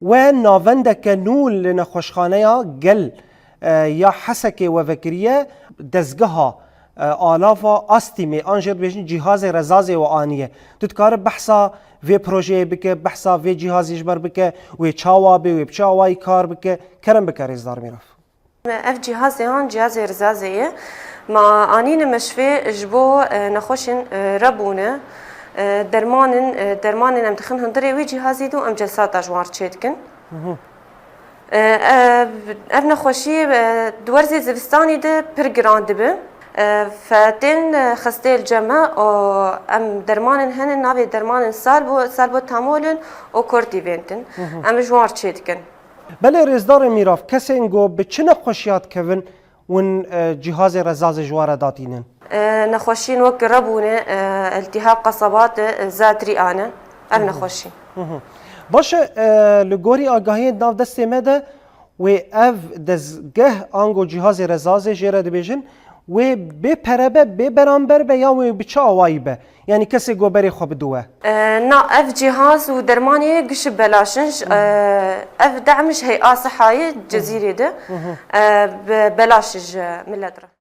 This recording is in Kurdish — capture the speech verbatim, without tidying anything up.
We navendeke nû li nexweşxaneya gel, e, ya Hesekê we vekiriye, dezgeha, e, alava Astîmê an jê dibêjin cîhazê rezazê we aniye. Tu dikare behsa vê projeyê bike, behsa vê cîhazê ji ber bike, wê çawa bê, wê bi çi awayî kar bike? Kerem bike rêzdar Mîraf. Ev cîhazê han cîhazê rizazê ye. Ma anîne meşvê ji bo, e, nexweşên, e, rebûne, e, dermanên, e, dermanên em dixin hundirê wî cîhazî de û em celsata ji wan re çêdikin. E, e, ev nexweşî, e, di werzê zivistanî de pir giran dibe. E, fe tên, e, xestê li cem me û em dermanên hene navê dermanên salbo, salbotamol in û kortîvent in. Em ji wan re çêdikin. Belê rêzdarê Mîrav, kesên ku bi çi nexweşiya dikevin, win, e, cîhazê rezazê ji we re datînin? E, nexweşiyên wek rebûne, e, iltihab qesebat, e, zatrî ane. Ev nexweşî. Baş e, e, li gorî agahiyên di nav destê me de wê ev dezgeh ango cîhazê rezazê jê re dibêjin, wê bê pere be, bê beramber be ya wê bi çi awayî be? Yanî kesê ku berê xwe bidiwe. E, na, ev cîhaz û dermanê giş belaş in. J-, e, ev dem ji Hey'a Sihayê Cezîrê de, e, bi belaş ji milet re.